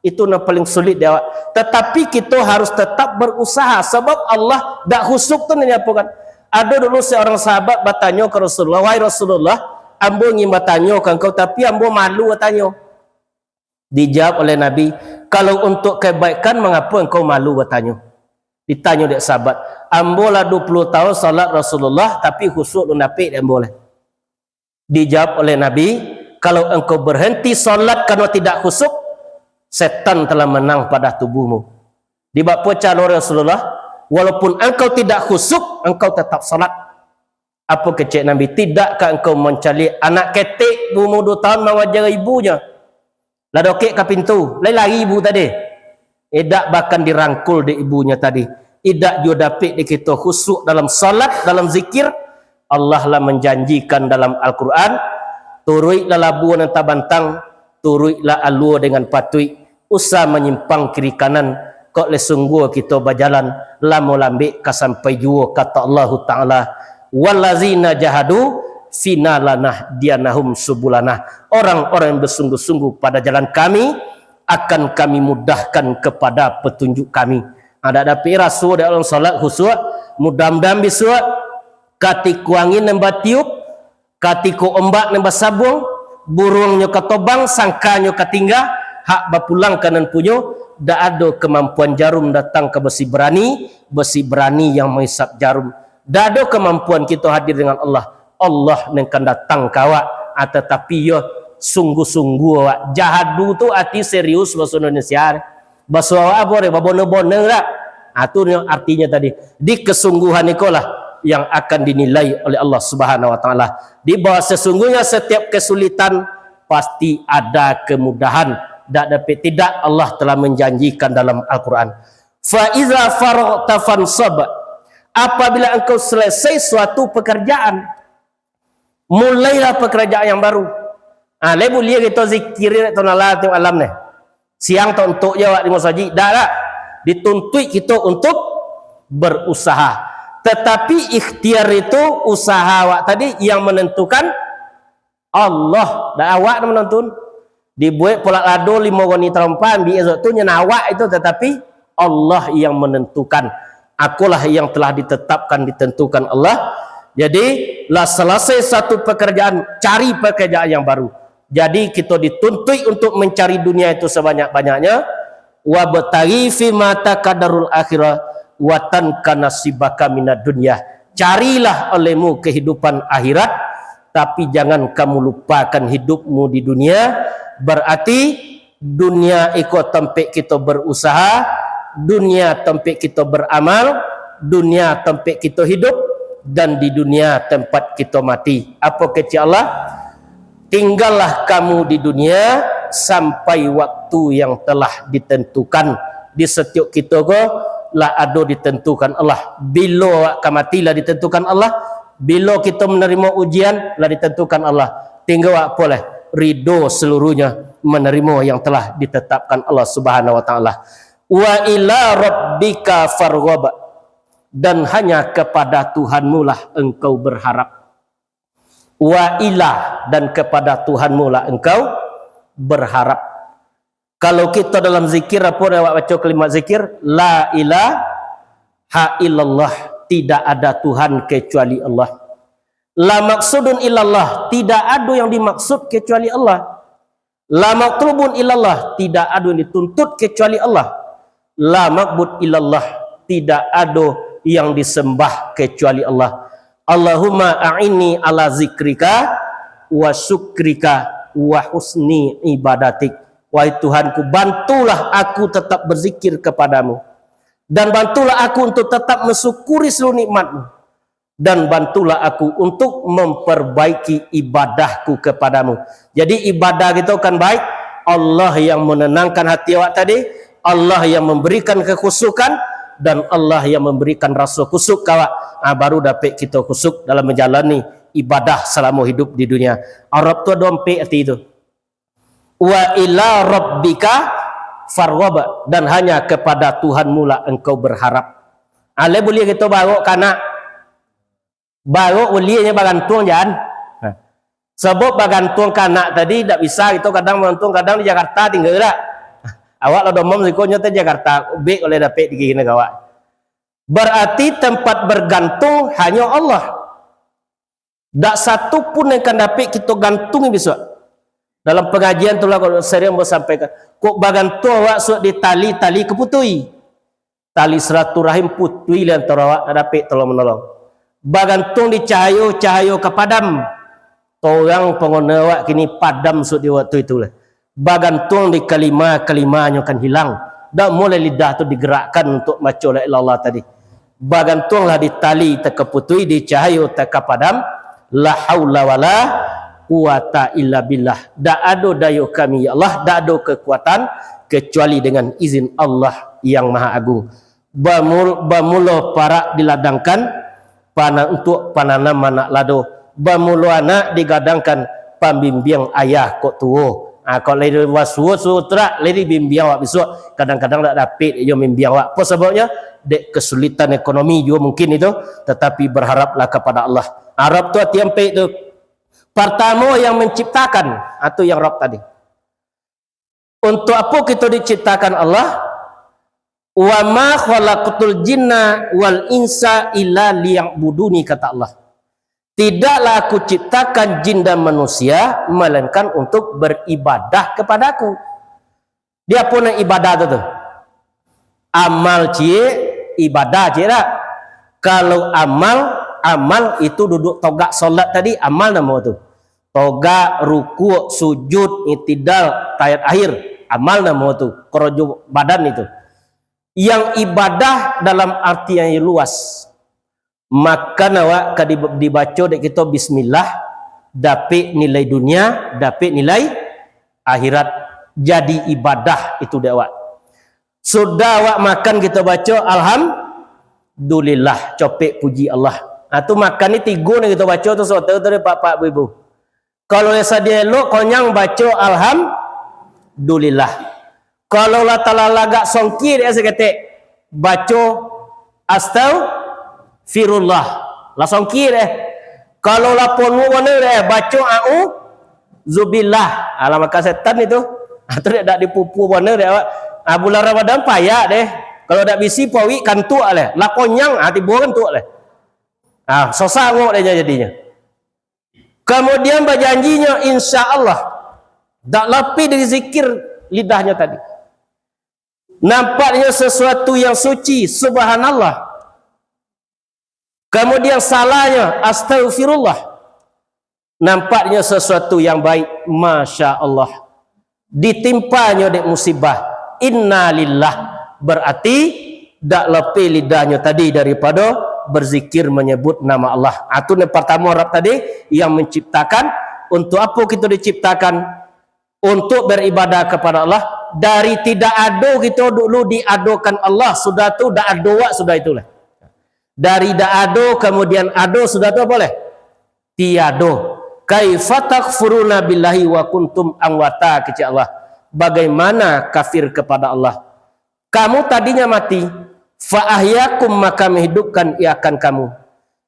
Itu nan paling sulik dek awak. Tetapi kito harus tetap berusaha, sabab Allah dak khusyuk tu nan diapokan. Ado dulu seorang sahabat batanyo ka Rasulullah, "Wahai Rasulullah, ambo ingin batanyo ka Engkau, tapi ambo malu batanyo." Dijawab oleh Nabi, "Kalau untuk kebaikan, mangapo engkau malu batanyo?" Ditanyo dek sahabat, "Ambo lah duo puluah tahun salat Rasulullah, tapi khusyuk alun dapek dek ambo lai." Dijawab oleh Nabi, "Kalau engkau berhenti salat karena tidak khusyuk, setan telah menang pada tubuhmu." Di bak pocah lo Rasulullah, "Walaupun engkau tidak khusyuk, engkau tetap salat." Apo kecek Nabi, "Tidakkah engkau mancaliak anak ketek baumua duo tahun mangaja ibunyo? Lah dokek ka pintu, lai lari ibu tadi." Idak bahkan dirangkul dek ibunyo tadi. Idak juo dapek dek kito khusyuk dalam salat, dalam zikir. Allah lah manjanjikan dalam Al-Quran, "Turuiklah labuah nan tabantang, turuiklah alua dengan patuik, usah manyimpang kiri kanan, kok lai sungguah kito bajalan, lamo lambek ka sampai juo," kata Allahu Ta'ala, "Wallazina jahadu fina lanahdiyannahum subulana." Orang-orang yang bersungguh-sungguh pada jalan Kami, akan Kami mudahkan kepada petunjuk Kami. Ha, dak dapek raso dek urang salat khusyuk, mudah-mudahan bisuak, katiko angin nan batiup, katiko ombak nan basabuang, buruangnyo ka tobang, sangkanyo ka tingga, hak bapulang ka nan punyo, dak ado kamampuan jarum datang ka besi barani, besi barani yang mahisap jarum. Dak ado kamampuan kito hadir dengan Allah. Allah nan kan datang ka awak, ah, tatapi yo sungguh-sungguah awak. Jahadu tu arti serius bahaso Indonesia. Baso awak apo deh, babona-bona dak? Ah, tu nyo artinyo tadi. Di kesungguhan ikolah yang akan dinilai oleh Allah Subhanahu Wa Taala. Di bahwa sesungguhnya setiap kesulitan pasti ada kemudahan. Dak dapek tidak, Allah telah menjanjikan dalam Al-Quran. "Fa iza faraghta fansab." Apabila engkau selesai suatu pekerjaan, mulailah pekerjaan yang baru. Ah, lai buliah kito zikir tu nala tu alam ni. Siang tu untuk je awak di masajid. Dak, dak. Dituntuik kito untuk berusaha. Tetapi ikhtiar itu, usaha awak tadi yang menentukan Allah. Dak awak nan menentukan. Dibuek polak lado limo goni tarompa, ambiak esok tu nyo awak itu, tetapi Allah yang menentukan. Akolah yang telah ditetapkan, ditentukan Allah. Jadi, lah selesai satu pekerjaan, cari pekerjaan yang baru. Jadi, kito dituntuik untuk mencari dunia itu sebanyak-banyaknya. "Wabtaghi fima ataka darul akhirah, wa tansa nasibaka minad dunya." Carilah olehmu kehidupan akhirat, tapi jangan kamu lupakan hidupmu di dunia. Berarti, dunia iko tampek kito berusaha, dunia tampek kito beramal, dunia tampek kito hidup, dan di dunia tempat kito mati. Apo kecek Allah? "Tinggallah kamu di dunia sampai waktu yang telah ditentukan." Di setiap kito ko lah ado ditentukan Allah. Bilo awak ka mati lah ditentukan Allah. Bilo kito manarimo ujian lah ditentukan Allah. Tingga awak apo lai? Ridho seluruhnya, manarimo yang telah ditetapkan Allah Subhanahu Wa Taala. "Wa ila rabbika farghab." Dan hanya kepada Tuhanmu lah engkau berharap. "Wa ila," dan kepada Tuhanmu lah engkau berharap. Kalau kito dalam zikir, apo nan awak baco kalimat zikir? "La ilaha illallah," tidak ada Tuhan kecuali Allah. "La maksudun illallah," tidak ado yang dimaksud kecuali Allah. "La matlubun illallah," tidak ado yang dituntut kecuali Allah. "La ma'bud illallah," tidak ado yang disembah kecuali Allah. "Allahumma a'inni ala zikrika wa syukrika wa husni ibadatik." Wahai Tuhanku, bantulah aku tetap berzikir kepada-Mu. Dan bantulah aku untuk tetap mensyukuri seluruh nikmat-Mu. Dan bantulah aku untuk memperbaiki ibadahku kepada-Mu. Jadi, ibadah kito kan baik, Allah yang menenangkan hati awak tadi, Allah yang memberikan kekhusyukan, dan Allah yang memberikan rasa khusyuk ka awak. Ah, baru dapek kito khusyuk dalam menjalani ibadah selama hidup di dunia. Arab tu ado ampek arti tu. "Wa ila rabbika farghab," dan hanya kepada Tuhanmu lah engkau berharap. Ah, lai buliah kito barok ka anak. Barok buliahnyo bagantuang jan. Nah. Sabab bagantuang ka anak tadi dak bisa kito, kadang bagantuang, kadang di Jakarta tingga dak. Awak lah domom siko nyo teh Jakarta, ubek oleh dapek di kini ka awak. Berarti tempat bergantung hanyo Allah. Dak satu pun yang kan dapek kito gantungi bisuak. Dalam pengajian tu lah, kok sering ambo sampaikan, kok bagantung awak suak di tali, tali ka putui. Tali silaturahim putui lah antaro awak, dak dapek tolong manolong. Bagantung di cahayo, cahayo ka padam. Torang pangona awak kini padam sudah di waktu itu lah. Bagantuang di kalima, kalimanyo kan hilang. Dak mulai lidah tu digerakkan untuk baco la ilaha illallah tadi. Bagantuanglah di tali takaputuih, di cahayo takapadam. La haula wala quwata illa billah. Dak ado dayo kami, ya Allah, dak ado kekuatan kecuali dengan izin Allah yang Maha Agung. Bamul-, bamulo parak diladangkan, pana-, untuak pananam anak lado. Bamulo anak digadangkan, pambimbiang ayah kok tuo. Ha, kok lai wasuo suo tu dak, lai dibimbiang awak bisuak. Kadang-kadang dak dapek jo mimbiang awak. Apo sababnyo? Dek kesulitan ekonomi juo mungkin itu, tetapi berharaplah kepada Allah. Arab tu ati ampek tu. Pertamo yang menciptakan, ha, tu yang Rab tadi. Untuk apo kito diciptakan Allah? "Wa ma khalaqtul jinna wal insa illa liya'buduni," kata Allah. "Tidaklah Aku ciptakan jin dan manusia, melainkan untuk beribadah kepada-Ku." Di apo nan ibadah tu, tu? Amal ciek, ibadah ciek dak? Kalau amal, amal itu duduak togak solat tadi, amal namo tu. Togak, rukuk, sujud, itidal, tahiyat akhir, amal namo tu, korojo badan itu. Yang ibadah dalam arti yang luas. Makan awak ka di-, dibaco dek kito bismillah, dapek nilai dunia, dapek nilai akhirat, jadi ibadah itu dek awak. Sudah awak makan, kito baco alhamdulillah, copek puji Allah. Ha, tu makan ni tigo ni kito baco tu, soto tu dek pak-pak, ibu-ibu. Kalau yang sadia elok, konyang, baco alhamdulillah. Kalau lah talalagak songki dek saketek, baco astaghfirullah. Lah songki dek. Kalau lah ponuah bana dek, baco a'udzubillah. Alah, makan setan itu. Atau dek dak dipupu bana dek awak. Ah, bulan Ramadan payah deh. Kalau dak bisi pawik kantuak leh. Lah konyang, ah, tibo kantuak leh. Ah, susah angok dek jadinyo. Kemudian bajanjinyo, insya Allah, dak lapih dari zikir lidahnyo tadi. Nampaknyo sesuatu yang suci, subhanallah. Kemudian salahnyo, astagfirullah. Nampaknyo sesuatu yang baik, masya Allah. Ditimpanyo dek musibah, innalillah, berarti dak lapih lidahnyo tadi daripado berzikir, menyebut nama Allah. Ah, tu yang pertamo, Rab tadi yang menciptakan. Untuk apo kito diciptakan? Untuk beribadah kepada Allah. Dari tidak ado kito dulu diadokan Allah, sudah tu dak ado wak, sudah itulah. Dari dak ado, kemudian ado, sudah tu apo leh? Tiado. "Kaifa takfuruna billahi wa kuntum amwata," kecek Allah. Bagaimana kafir kepada Allah? Kamu tadinya mati, fa ahyakum, maka menghidupkan ia akan kamu.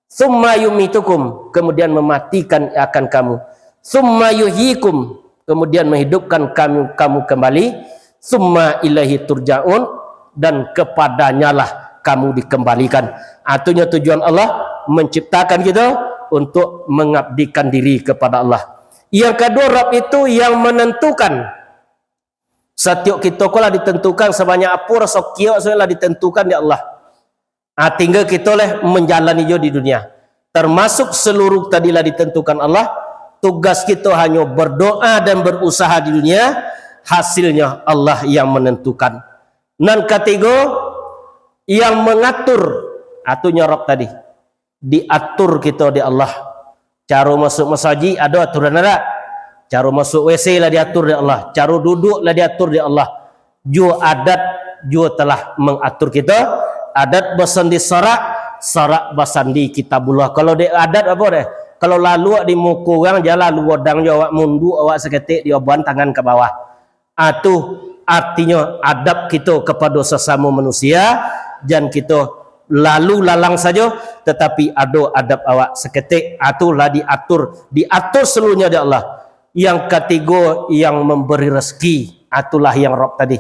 Tsumma yumitukum, kemudian mematikan ia akan kamu. Tsumma yuhyikum, kemudian menghidupkan kamu, kamu kembali. Tsumma ilaihi turja'un, dan kepadanyalah kamu dikembalikan. Artinya tujuan Allah menciptakan kita untuk mengabdikan diri kepada Allah. Yang kedua, Rab itu yang menentukan. Satiok kito ko lah ditentukan, sabanyak apo rasoki awak, lah ditentukan dek Allah. Ah, tinggal kito leh manjalani jo di dunia. Termasuk seluruh tadi lah ditentukan Allah. Tugas kito hanyo berdoa dan berusaha di dunia, hasilnyo Allah yang menentukan. Nan katigo, yang mengatur, atunyo Rab tadi. Diatur kito dek Allah. Caro masuk masajik ado aturan adat. Caro masuk W C lah diatur dek Allah. Caro duduk lah diatur dek Allah. Juo adat juo telah mengatur kito. Adat basandi sarak, sarak basandi Kitabullah. Kalau dek adat apo deh? Kalau lalu awak di muko urang, jan lalu odang jo awak, munduak awak saketek, dioban tangan ka bawah. Ah, tu artinyo adab kito kapado sasamo manusia, jan kito lalu lalang sajo, tatapi ado adab awak saketek, ah, tu lah diatur, diatur seluruhnyo dek Allah. Yang katigo, yang memberi rezeki, ah, itulah yang Rab tadi.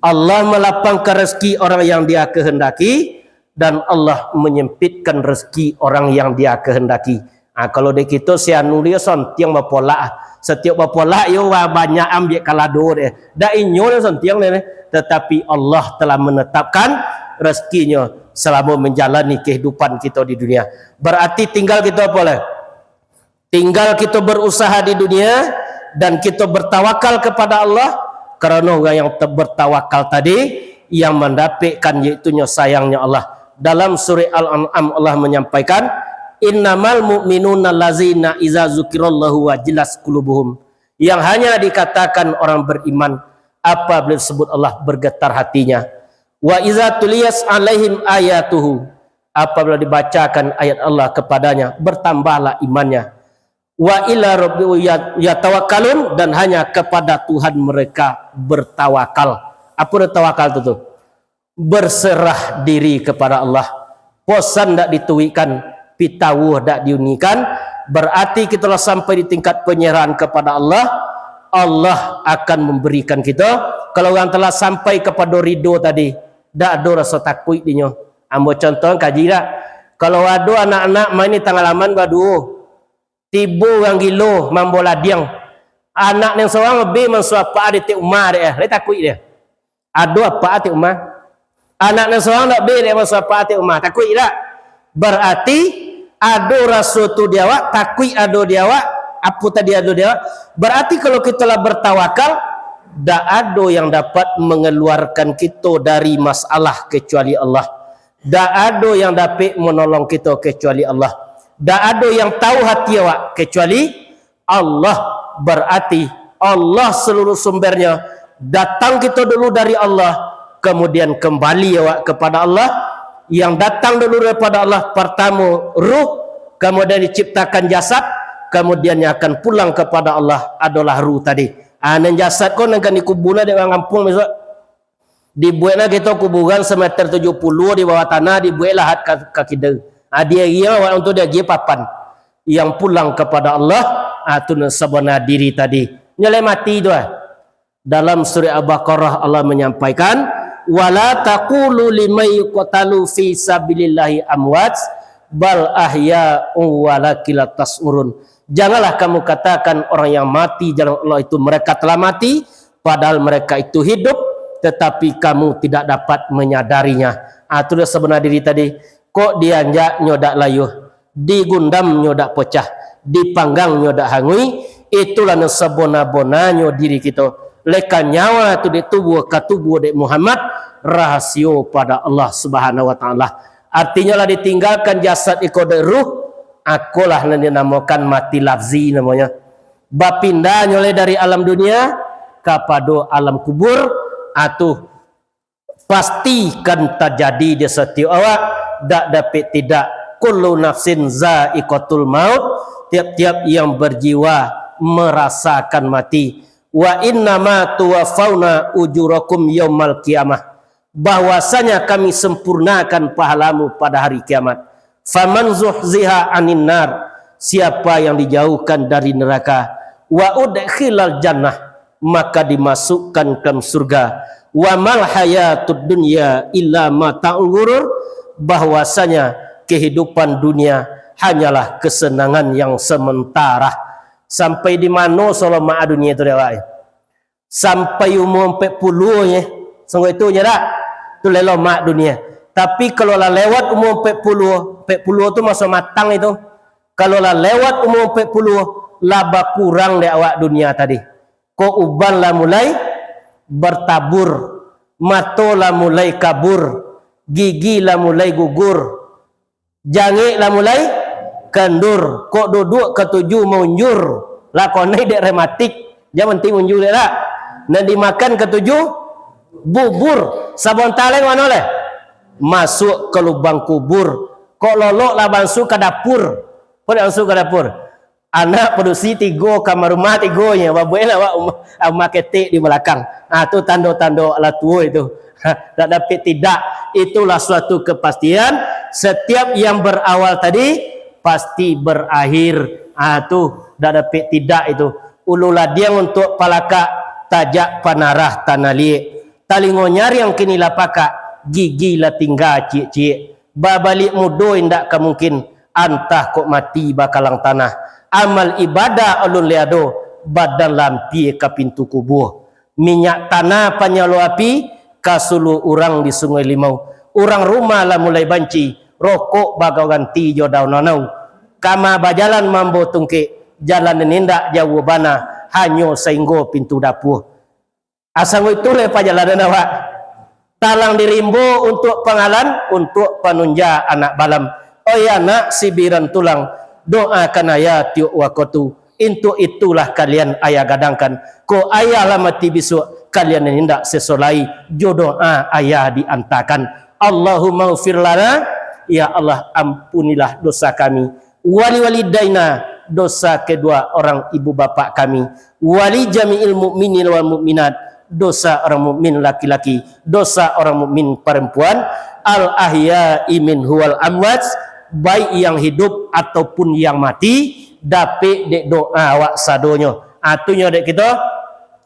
Allah melapangkan rezeki orang yang Dia kehendaki, dan Allah menyempitkan rezeki orang yang Dia kehendaki. Ah, kalau dek kito si anu dia sontiang bapolak, ah. Satiok bapolak, yo, wa-, banyak ambiak kalado deh. Dak inyo dia sontiang deh, deh. Tetapi Allah telah menetapkan rezekinyo selama menjalani kehidupan kito di dunia. Berarti tinggal kito apo leh? Tinggal kito berusaha di dunia dan kito bertawakal kepada Allah, karano urang yang te-, bertawakal tadi yang mandapekkan, yaitunyo sayangnyo Allah. Dalam surah Al-An'am, Allah menyampaikan, "Innamal mu'minuna allazina iza zukirallahu wajilas qulubuhum." Yang hanya dikatakan orang beriman apabila disebut Allah bergetar hatinya. "Wa iza tuliyas alaihim ayatuhu," apabila dibacakan ayat Allah kepadanya, bertambahlah imannya. "Wa ila rabbi ya-, yatawakkalun," dan hanya kepada Tuhan mereka bertawakal. Apa itu tawakal tu, tu? Berserah diri kepada Allah. Posan dak dituikkan, pitawuh dak diunikan, berarti kita lah sampai di tingkat penyerahan kepada Allah, Allah akan memberikan kita. Kalau orang telah sampai kepada ridho tadi, dak ado rasa takuik dinyo. Ambo contoh kaji dak? Kalau ado anak-anak main di tangah laman baduo, tibo urang gilo mambo ladiang. Anak nan sorang lebih mansuapaan di tek umah dek, eh, lai takuik dia. Ado apa tek umah? Anak nan sorang lebih dek mansuapaan tek umah. Takuik dak? Berarti ado raso tu di awak, takuik ado di awak, apo tadi ado di awak. Berarti kalau kita lah bertawakal, dak ado yang dapat mengeluarkan kita dari masalah kecuali Allah. Dak ado yang dapek manolong kito kecuali Allah. Dak ado yang tahu hati awak kecuali Allah. Berarti Allah seluruh sumbernya. Datang kito dulu dari Allah, kemudian kembali awak kepada Allah. Yang datang dulu daripada Allah, pertamo ruh, kemudian diciptakan jasad, kemudian yang akan pulang kepada Allah adalah ruh tadi. Ah, nan jasad ko nan kan dikubur dek urang kampuang besok. Dibueklah kito kuburan sameter tujuh puluah di bawah tanah, dibueklah hat ka, ka kida. Ha, diagiah awak untuak diagiah papan. Yang pulang kepada Allah, ha, tu nan sabana diri tadi. Nyo lai mati tu, ah. Dalam surah Al-Baqarah, Allah menyampaikan, "Wala taqulu liman yuqtalu fi sabilillahi amwat, bal ahya'un walakin la tasy'urun." Janganlah kamu katakan orang yang mati jalan Allah itu mereka telah mati, padahal mereka itu hidup, tetapi kamu tidak dapat menyadarinya. Ah, tu lah sabana diri tadi. Kok dianjak nyo dak layuah, digundam nyo dak pocah, dipanggang nyo dak hanguih, itulah nan sabana-bananyo diri kito. Leka nyawa tu dek tubuah ka tubuah dek Muhammad, rahasio pada Allah Subhanahu wa Taala. Artinyo lah ditinggalkan jasad iko dek ruh, akolah nan dinamokan mati lafzi namonyo. Bapindahnyo lai dari alam dunia kapado alam kubur, atuh pasti kan tajadi di satiok awak, dak dapek tidak. Kullu nafsin za'iqatul maut, tiap-tiap yang berjiwa merasakan mati. Wa innama tuwaffauna ujurakum yaumal qiyamah, bahwasanya kami sempurnakan pahalamu pada hari kiamat. Faman zuhziha anin nar, siapa yang dijauhkan dari neraka, wa udkhilal jannah, maka dimasukkan ke surga. Wa mal hayatud dunya illa mata'ul ghurur, bahwasanya kehidupan dunia hanyalah kesenangan yang sementara. Sampai di mano salomak dunia tu, dek awak? Sampai umua ampek puluah nyo, sangko itu nyo dak? Tu lai lomak dunia. Tapi kalau lah lewat umua ampek puluah, ampek puluah tu maso matang itu. Kalau lah lewat umua ampek puluah, lah bakurang dek awak dunia tadi. Ko uban lah mulai bertabur, mato lah mulai kabur, gigi lah mulai gugur, jangek lah mulai kandur, kok duduak katuju maunjur, lah konai dek rematik, jan manti maunjur dek lah. Nan dimakan katuju bubur, sabonta lai mano lai? Masuak ka lubang kubur, kok lolok lah bansu ka dapur, kok dek bansu ka dapur. Anak padusi tigo, kama rumah tigo nyo, babueklah awak umah, umah ketek di balakang. Ah, tu tando-tando lah tuo itu. Ha, tak dapek tidak, itulah suatu kepastian. Setiap yang berawal tadi pasti berakhir. Ah, tu tak dapek tidak itu. Ulu ladiang untuak palakak, tajak panarah tanah liek. Talingo nyariang kini lah pakak, gigi lah tingga ciek-ciek. Babaliak mudo indak ka mungkin, antah kok mati bakalang tanah. Amal ibadah alun lai ado, badan lah ampia ka pintu kubua. Minyak tanah panyalo api, ka suluah urang di Sungai Limau. Urang rumah lah mulai banci, rokok bagaganti jo daun nanau. Kama bajalan mambo tungkek, Jalan nan indak jauah bana, hanyo sainggo pintu dapua. Asa itu lai pajalanan awak. Talang di rimbo untuak pangalan, untuak panunja anak balam. Oi anak sibiran tulang, doakan ayah tiok wakatu. Untuak itulah kalian ayah gadangkan. Kok ayah lah mati bisuak, kalian nan indak seso lai, jo doa ayah diantakan. Allahumma ghfir lana, ya Allah, ampunilah dosa kami. Wali walidaina, dosa kedua orang ibu bapak kami. Wali jami'il mukminin wal mukminat, dosa orang mukmin laki-laki, dosa orang mukmin perempuan. Al ahya'i minhu wal amwat, baik yang hidup ataupun yang mati, dapek dek doa awak sadonyo. Atunyo dek kito,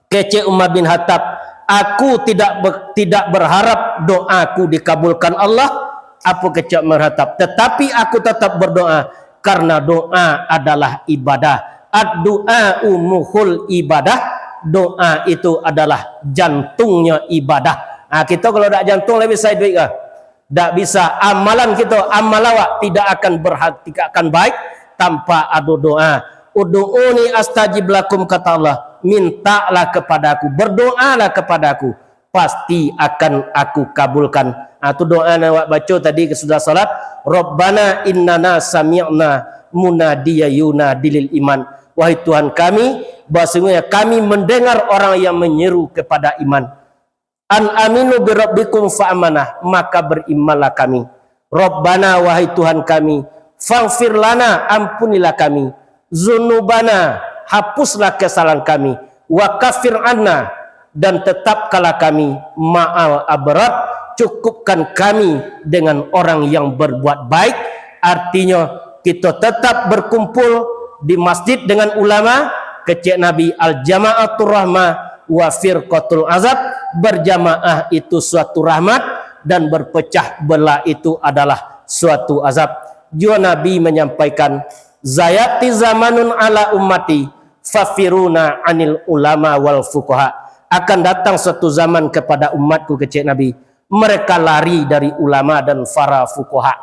kecek Umar bin Khattab, "Aku tidak ber-, tidak berharap doaku dikabulkan Allah." Apo kecek Umar Khattab? "Tetapi aku tetap berdoa, karena doa adalah ibadah. Ad-du'a'u mukhul ibadah." Doa itu adalah jantungnya ibadah. Ah, kito kalau dak jantung, lai bisa iduik kah? Dak bisa. Amalan kito, amal awak tidak akan berhati, tidak akan baik tanpa ado doa. "Ud'uni astajib lakum," kata Allah, "mintalah kepadaku, berdoalah kepadaku, pasti akan Aku kabulkan." Ah, tu doa nan awak baco tadi ka sudah salat, "Rabbana innana sami'na munadiya yunadi lil iman." Wahai Tuhan kami, bahwasanya kami mendengar orang yang menyeru kepada iman. "An aminu birabbikum fa'amanah," maka berimanlah kami. "Rabbana," wahai Tuhan kami, "faghfir lana," ampunilah kami, "dzunubana," hapuslah kesalahan kami, "wa kaffir anna," dan tetapkanlah kami, "ma'al abrar," cukupkan kami dengan orang yang berbuat baik. Artinyo, kito tetap berkumpul di masjid dengan ulama, kecek Nabi, "Al jama'atur rahmah wa firqatul azab," berjamaah itu suatu rahmat, dan berpecah belah itu adalah suatu azab. Juga Nabi menyampaikan, "Saya'ti zamanun ala ummati fafiruna anil ulama wal fuqaha." Akan datang suatu zaman kepada umatku, kecek Nabi, mereka lari dari ulama dan para fuqaha.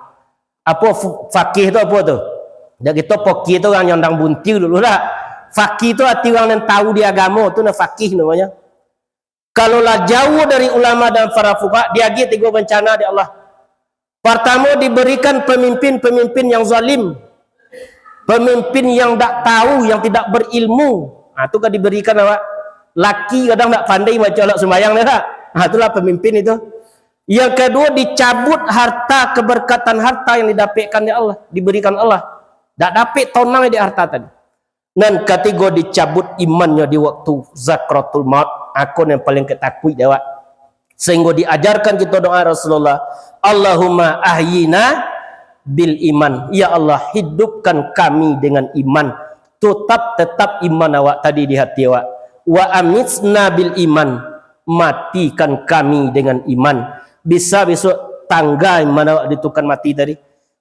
Apo fu-, fakih tu apo tu? Dak kito pokih tu urang nyandang buntiu dulu dak. Fakih tu arti urang nan tahu di agamo, tu nan fakih namonyo. Kalau lah jauah dari ulama dan para fuqaha, diagiah tigo bancana dek Allah. Partamo, diberikan pemimpin-pemimpin yang zalim. Pemimpin yang dak tahu, yang tidak berilmu. Ha, tu kan diberikan awak. Laki kadang dak pandai baco alat sumbayang dah. Ha, itulah pemimpin itu. Yang kedua, dicabut harta, keberkatan harta yang didapekkan dek Allah, diberikan Allah. Dak dapek tonang dek harta tadi. Nan katigo, dicabut imannyo di waktu sakratul maut. Ako nan paling katakuik dek awak. Sehingga diajarkan kito doa Rasulullah, "Allahumma ahyina bil iman." Ya Allah, hidupkan kami dengan iman. Tetap, tetap iman awak tadi di hati awak. "Wa amitna bil iman." Matikan kami dengan iman. Bisa bisuak tangga iman awak ditukan mati tadi.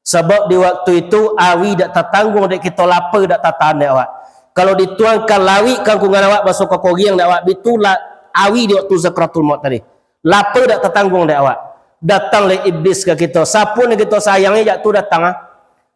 Sabab di waktu itu, awi dak tatangguang dek kito, lapa dak tatahan dek awak. Kalau dituangkan lawik kangkungan awak, baso ka koriang dek awak, bitulah awi di waktu sakratul maut tadi. Lapa dak tatangguang dek awak. Datang lai iblis ka kito. Sapo nan kito sayangi, jak tu datang, ah.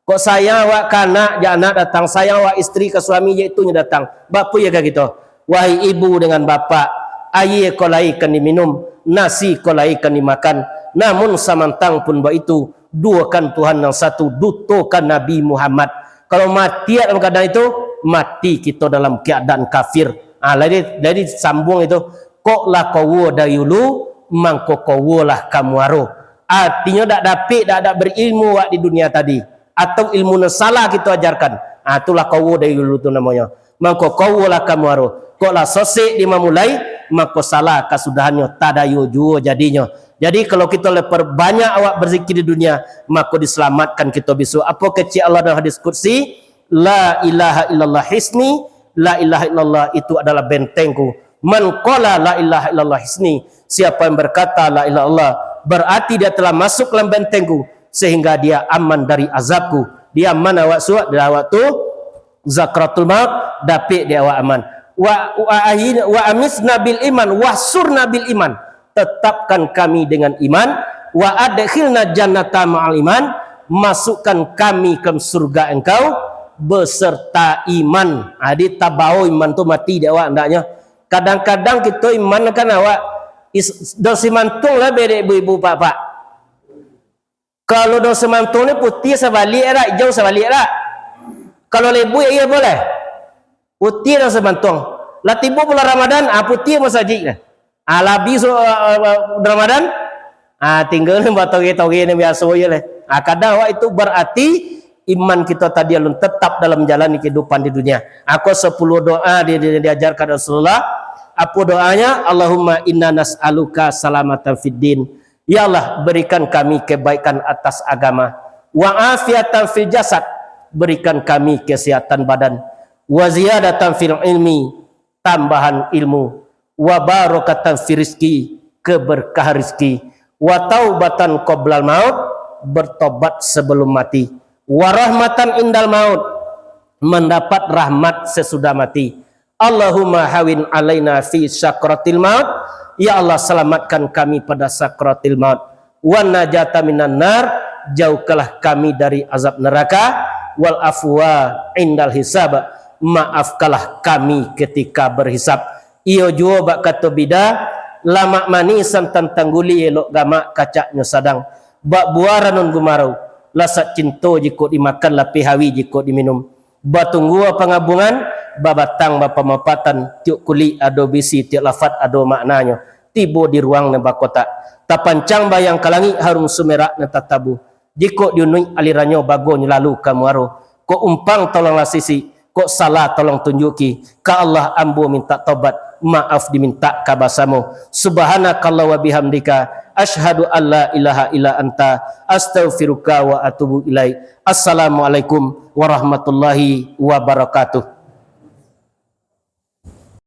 Kok sayang awak ka anak, jak anak datang. Sayang awak isteri ka suami, jak itunyo datang. Bak apo iyo ka kito? Wahai ibu dengan bapak, aia ko lai kan diminum, nasi ko lai kan dimakan. Namun samantang pun baitu, duokan Tuhan nan satu, dutokan Nabi Muhammad. Kalau mati dalam keadaan itu, mati kito dalam keadaan kafir. Ah, jadi, jadi sambung itu, kok lah kowo dari ulu, mangko kowo lah ka muaro. Artinyo dak dapek, dak, dak berilmu awak di dunia tadi, atau ilmu nan salah kito ajarkan. Ah, itulah kowo dari ulu tu namonyo. Mangko kowo lah ka muaro. Kok lah sosek di mamulai, mangko salah kasudahannyo, tadayo juo jadinyo. Jadi, kalau kito lah perbanyak awak berzikir di dunia, mako diselamatkan kito bisuak. Apo kecek Allah dalam hadis qudsi? "La ilaha illallah hisni, la ilaha illallah itu adalah bentengku. Man qala la ilaha illallah hisni," siapa yang berkata la ilaha illallah, berarti dia telah masuk dalam bentengku, sehingga dia aman dari azabku. Dia aman awak suak, dari awak tu, sakratul maut, dapek di awak aman. Wa, wa ahin-, wa amisna bil iman, wahsurna bil iman, tetapkan kami dengan iman, wa adkhilna jannata ma'al iman, masukkan kami ke surga Engkau beserta iman. Jadi tabao iman tu mati di awak andaknyo. Kadang-kadang kito iman kan awak is- do simantung lah bedek ibu-ibu pak-pak. Kalau do simantung ni putih sabalik dak, hijau sabalik dak. Kalau lebuik iya boleh. Putih do simantung. Lah tibo bulan Ramadan, ah putih masajik dah. Ah, labi so, uh, uh, Ramadan, ah, tinggal ni batogeh-togeh ni biaso je lah. Ah, kadang awak itu berarti iman kita tadi alun tetap dalam jalan kehidupan di dunia. Aku sepuluh doa di, di, diajarkan Rasulullah. Apa doanya? Allahumma inna nas'aluka salamatan fid din. Ya Allah, berikan kami kebaikan atas agama. Wa afiatan fil jasad, berikan kami kesehatan badan. Wa ziyadatan fil ilmi, tambahan ilmu, wa barakatan fi rizki, keberkahan rizki, wa taubatan qoblal maut, bertobat sebelum mati, wa rahmatan indal maut, mendapat rahmat sesudah mati. Allahumma hawin alaina fi sakratil maut, ya Allah, selamatkan kami pada sakratil maut. Wan najata minan nar, jauhkanlah kami dari azab neraka, wal afwa indal hisab, maafkanlah kami ketika berhisab. Iyo juo bak kato bida, lamak manih santan tangguli, elok gamak kacaknyo sadang, bak buah ranun gumarau, lasat cinto jikok dimakan, lapeh hawi jikok diminum. Batunggua pangabungan, babatang bapamapatan, tiok kulik ado bisi, tiok lafat ado maknanyo, tibo di ruang nan bakotak. Tapancang bayang ka langik, harum sumerak nan tatabu. Jikok diunuik alirannyo, bagonyo lalu ka muaro. Kok umpang tolonglah sisik, kok salah tolong tunjuki. Ka Allah ambo mintak tobat, maaf dimintak ka basamo. Subhanakallah wa bihamdika, asyhadu an la ilaha illa anta, astaghfiruka wa atubu ilaik. Assalamualaikum warahmatullahi wabarakatuh.